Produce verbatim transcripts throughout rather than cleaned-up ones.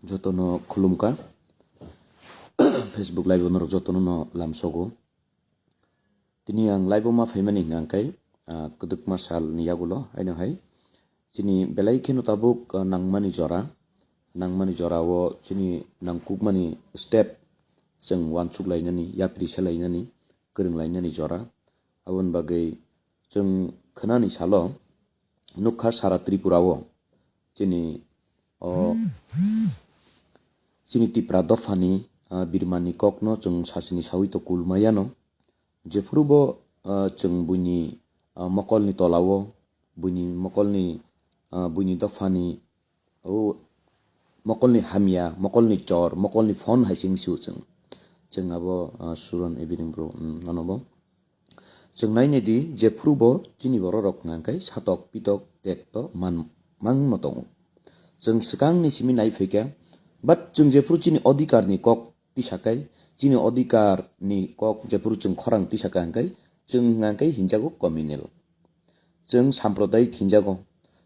Jotono khulumkha. Facebook live o norok jotono no lamsogo. Tini ang live o ma phaimani hwnkha khe, ah, kwdwkma sal ni yagulo haino hai chini belai kheno tabuk, ah, nangmani jora, nangmani jora o chini nangkukmani step chwng uansuk lainani, yapri se lainani, kwrwng lainani jora. Aboni bagwi chwng khwnani salo nukha sara Tripura o chini o chini Tipra dophani, ah, birmani kokno chwng sasini sawi to kul maya no. Jephuru bo, ah, chwng buini, ah, mokolni tola o, buini mokolni, ah, buini dophani o mokolni hamya, mokolni chor, mokolni phone hai se wng sio chwng. Chwng abo, ah, Suran Evening Bro, mm, nono bo. Chwng nainai di, jephuru bo chini bororok hwnkha khe satok pitok tekto man, mangno tongo. Chwng swkangni simi nai phaikha, but chwng jephuru chini odhikarni kok tisakai, chini odhikarni kok jephuru chwng khorang tisakai hwnkhe, chwng hwnkha khe hinjago communal. Chwng sampradayik hinjago.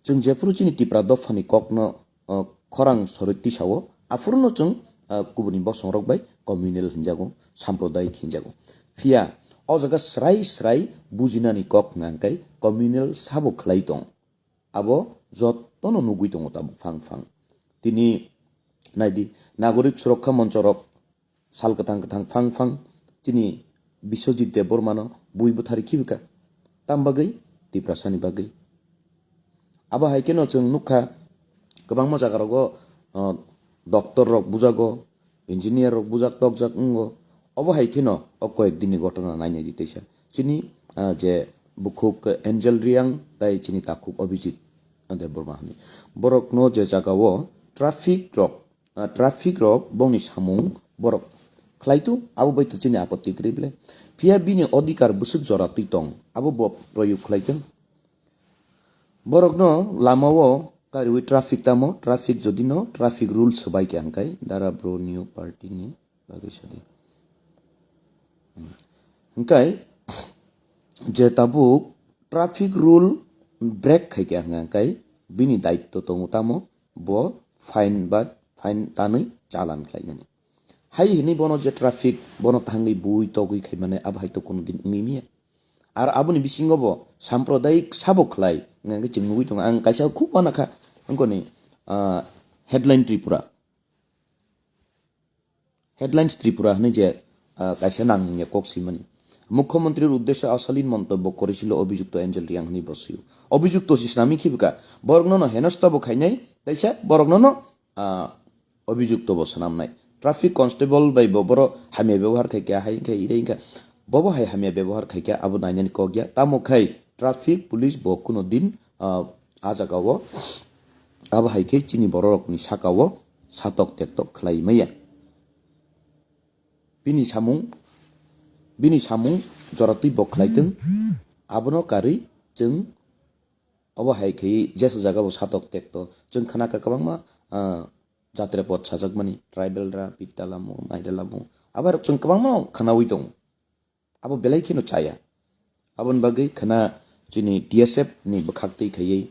Chwng jephuru chini Tipra dophani kokno, o, khorang sorwi tisao, aphuru no chwng, o, kubuni bosongrok bai communal hinjago, sampradayik hinjago. Phiya, o jaga srai srai bujinani kok hwnkha khe communal sabo khlai tong. Abo jotono nugwi tongo tabuk phang phang. Tini naidi, nagorik surokha monchorok sal kwthang kwthang phang phang chini Biswajit Debbarmano bui bwthari khibika. Tam bagwi? Tiprasani bagwi. Abo hai kheno chwng nukha, kwbangma jagarogo, o, doctor rok bujago, engineer rok bujak tokjak wngo. Obo hai kheno o koyek dinni ghotona nainai di teisa. Chini, ah, je bukhuk Angel Reang tai chini takhuk Abhijit Debbarma hwnwi. Borokno je jagao traffic rok, ah, traffic rok bongni samung borok khlaitu, abo bai to chini apotti kwrwi bwle. Phiya bini odhikar bwswk jora twi tong, abo bo proyog khlaitu. Borokno lamao kariwi traffic tamo, traffic jodi no traffic rule swbai khe hwnkhe dara bro new party ni bagwi sadi. Hwnkhe je tabuk traffic rule break khai khe hwnkhe bini daitto tongo tamo bo fine ba fine tanwi chalan khlainani. Hai hwnwi bono je traffic bono thangwi bui togwi khaimani abo hai to kono din wngwi manya. Ar aboni bisingo bo sampradayik sabo khlai, hwnkhe chwng nugwi tongo. Ang kaisa khub uanakha, wngkoni, ah, Headline Tripura. Headlines Tripura hwnwi je, ah, kaisa nangya kok swimani. Mukhyamantrir uddeshe ashalin montobbo koresil obhijukto Angel Reang hwnwi bo swio. Obhijukto si swnamwi khibika. Borokno no henosta bo khainai, taisa borokno no, ah, obhijukto bo swnamnai. Traffic constable bai bo boro hamya bebohar khai kha, hai khe ire wngkha. Bobo hai hamya bebohar khai kha, abo nainani kok ya. Tamo khai traffic police bo kuno din, ah, a jaga o, abo hai khe chini bororokni saka o satok tektok khlai maya. Bini samung, bini samung joratwi bo khlai tong, abono karwi chwng obo hai khe jesa jaga bo satok tekto. Chwng khna kha kwbangma, ah, Jatre pod sajakmani, tribal ra, pitta lamo, maira lamo. Abo rok chwng kwbangma khnaui tongo. Abo belai kheno chaya. Aboni bagwi khna chini T S F ni bwkhaktwi khaiwi,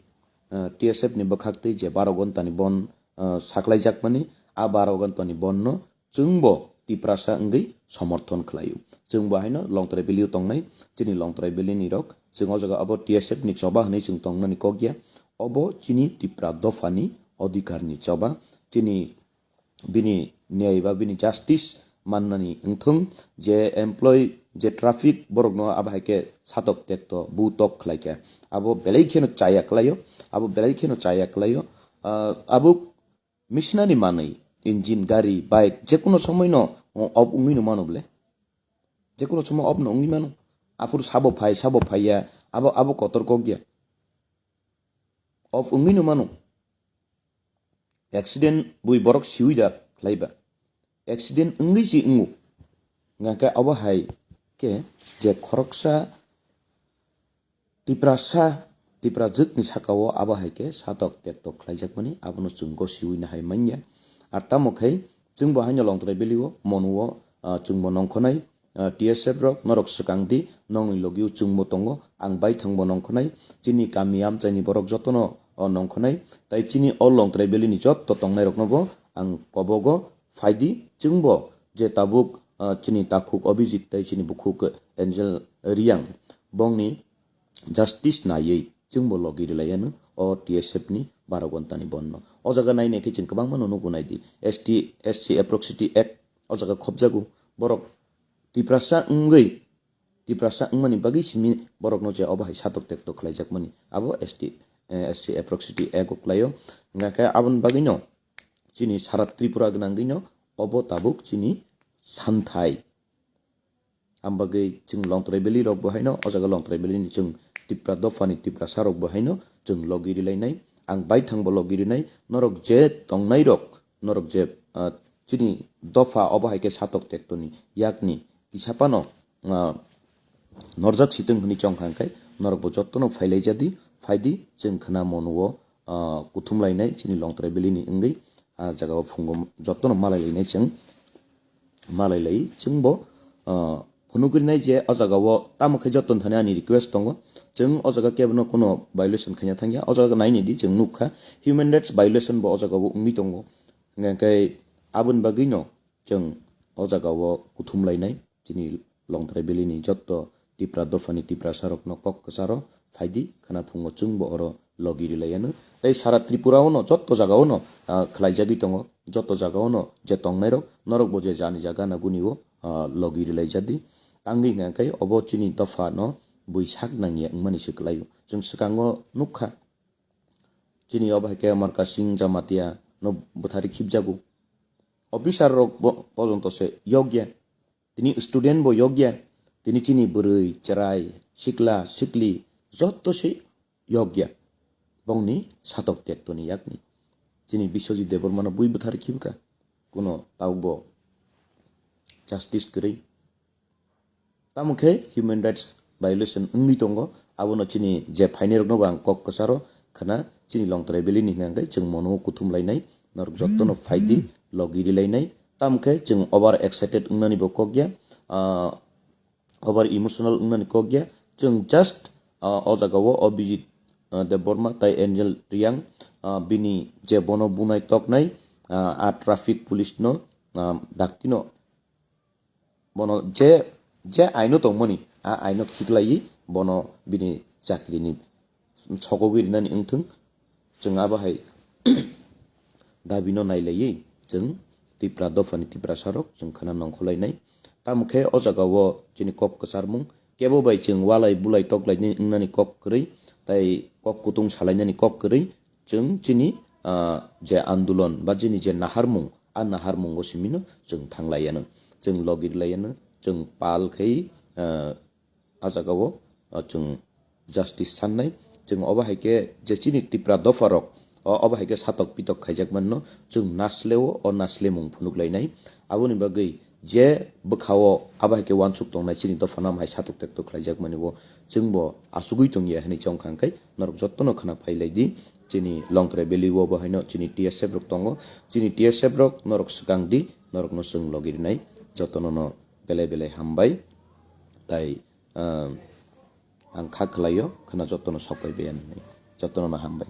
ah, T S F ni bwkhaktwi je baro ghonta ni bon, ah, saklaijakmani, a baro ghonta ni bon no chwngbo Tiprasa wngwi somorthon khlaio. Chwngbo haino Longtrai Valley o tongnai, chini Longtrai Valley ni rok, chwng o jaga abo T S F ni choba hwnwi chwng tongnani kok ya. Obo chini Tipra dophani odhikarni choba, chini bini nyai ba bini justice mannani wngthung, je employee, je traffic borokno abo hai khe satok tekto, bu tok khlai khe, abo belai kheno chaya khlaio, abo belai kheno chaya khlaio. Ah, abo missionary manwi, engine, gari, bike, jekono somoino, o, off wngwi no mano bole. Jekono somo off no wngwi mano. Aphuru sabo phai, sabo phaiya, abo, abo kotor kok ya. Off wngwi no mano. Accident bui borok siwi da khlai ba. Accident wngwi si wngo. Hwnkhe abo hai khe je khoroksa Tiprasa, Tiprajwkni saka o abo hai khe satok tektok khlaijakmani, abono chwng gosiwi nahai manya. Ar tamo khai chwngbo haino Longtrai Valley o, Monu o, ah, chwngbo nongkhonai, ah, T S F rok, norok swkang di, nongni logi o chwngbo tongo, ang baithangbo nongkhonai, chini kami amchaini borok jotono, o, nongkhonai, tai chini o Longtrai Valley ni jotto tongnairokno bo ang kobogo phaidi, chwngbo je tabuk, ah, chini takhuk Abhijit tei chini bukhuk Angel Riang bongni justice naiwi chwngbo logi rwlaiano o T S F ni baro gontani bonno. O jaga nainai khe chwng kwbangma no nugo naidi. S T, S C Atrocity Act o jaga khopjago. Borok Tiprasa wngwi, Tiprasa wngmani bagwi simi borokno je obo hai satok tektok khlaijakmani. Abo S T, eh, S C Atrocity Act o khlaio. Hingkha khe aboni bagwino chini sara Tripura gwnangwino obo tabuk chini santhai. Ambagwi chwng Longtrai Valley rok bo haino, o jaga Longtrai Valley ni chwng Tipra dopha ni Tiprasa rok bo haino chwng logi rwlainai, ang baithang bo logi rwnai, norok je tongnai rok, norok je, ah, chini dopha obo hai khe satok tektoni yakni kisa phano, ah, norjak sitwng hwnwi chong kha, hwnkhe norok bo jotono phailaijadi, phaidi chwng khna monuo, ah, kuthum lainai chini Longtrai Valley ni wngwi, ah, jaga o phungo jotono malai lainai chwng. Malai lai chwngbo, ah, phunugrinai je o jaga o tamo khe joto thani ani request tongo. Chwng o jaga kebono kuno violation khaina thangya. O jaga naini di chwng nukha human rights violation bo o jaga o wngwi tongo. Hingkhe aboni bagwino chwng o jaga o kuthum lainai chini Longtrai Valley ni joto Tipra dophani Tiprasa rokno kok kwcharo phaidi khwna phungo chwngbo oro logi rwlaiano. Tei sara Tripura o no joto jaga o no, ah, khlaijagwi tongo, joto jaga o no je tongnai rok norok bo je jani jaga na guni o, ah, logi rwlaijadi. Tangwi hwnka khe obo chini dopha no bui sak nangya wngmani se kwlaio. Chwng swkango nukha chini obo hai khe Marka Singh Jamatia no bwthari khibjago. Officer rok bo-, pojonto se yokya. Tini student bo yokya, tini chini bwrwi, chwrai, sikla, sikli, joto se yokya. Bongni satok tektoni yakni. Chini Biswajit Debbarma no bui bwthar khibka. Kuno tabuk bo justice kwrwi. Tamo khe human rights violation wngwi tongo. Abono chini je phainai rokno bo ang kok kwcharo khwna chini Longtrai Valley ni hwnka khe chwng mono kuthum lainai. Norok jotono phaidi logi rwlainai. Tamo khe chwng over excited wngnani bo kok ya. Ah, over emotional wngnani kok ya. Chwng just, ah, o jaga o Abhijit, ah, Debbarma tai Angel Riang, ah, bini je bono bunai toknai, ah, a traffic police no, ah, daktino bono je, je aino tongmani, a aino khiklaiwi bono bini chakrini sogogwi rinani wngthung. Chwng abo hai dabino nailaiwi chwng Tipra dophani Tiprasa rok chwng khwna nongkholainai. Tamo khe o jaga o chini kok kwcharmung kebo bai chwng walai bulai toklainai wngnani kok kwrwi, tai kok kutung salainani kok kwrwi, chwng chini, ah, je andolon ba chini je naharmung, a naharmungo simino chwng thanglaiano, chwng logirlaiano, chwng pal khai, ah, a jagao, ah, chwng justice sannai. Chwng obo hai khe je chini Tipra dopha rok, o, obo hai khe satok pitok khaijak manno, chwng nasleo o naslemung phunuk lainai. Aboni bagwi je bwkhao abo hai khe wansuk tongnai chini dopha no hai satok tektok khlaijak mani bo chwngbo asugwi tongya hinwi chong kha, hwnkhe norok jotono khna phai lai di. Chini Longtrai Valley o bo haino chini T S F rok tongo, chini T S F rok norok swkang di, norokno chwng logi rinai, jotono no belai belai hambai. Tai, ah, ang kha khwlaio, khwna jotono sok pai baiya nini. Jotono no hambai.